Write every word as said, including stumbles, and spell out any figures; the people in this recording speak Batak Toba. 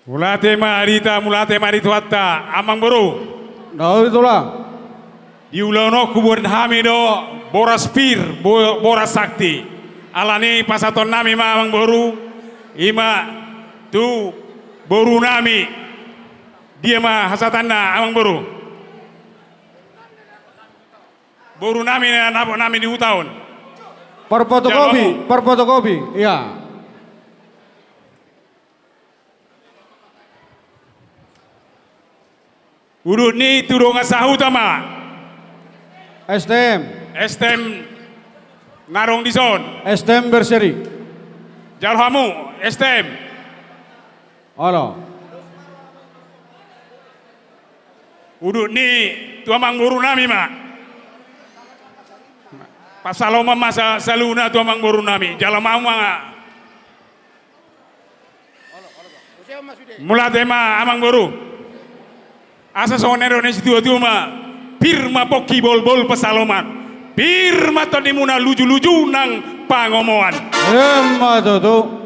Mauliate ma di hita, mauliate ma di Tuhanta, amangboru. Nauli tulang. Di ulaon on huboan hami do boras pir, bo-, boras sakti. Alani i pasahatonnami ma, amangboru, i ma tu borunami. Dia ma hasahatanna, amangboru? Borunami na napotnami di huta on. Parfotokopi, jalo hamu. Parfotokopi, ia. Udut ni i tu dongan sahuta ma. S T M. S T M na adong dison. S T M Berseri. Jalo hamu, S T M. Olo. Udut ni i tu amangborunami ma. Pasaloman ma sa-, saluhutna tu amangborunami. Jalo hamu ma. Mauliate ma, amangboru. Asa songon na nidok ni situatua ma, pir ma pongki bolbol pasaloman, pir ma tondimuna lujuluju nang pangomoan. Emma tutu.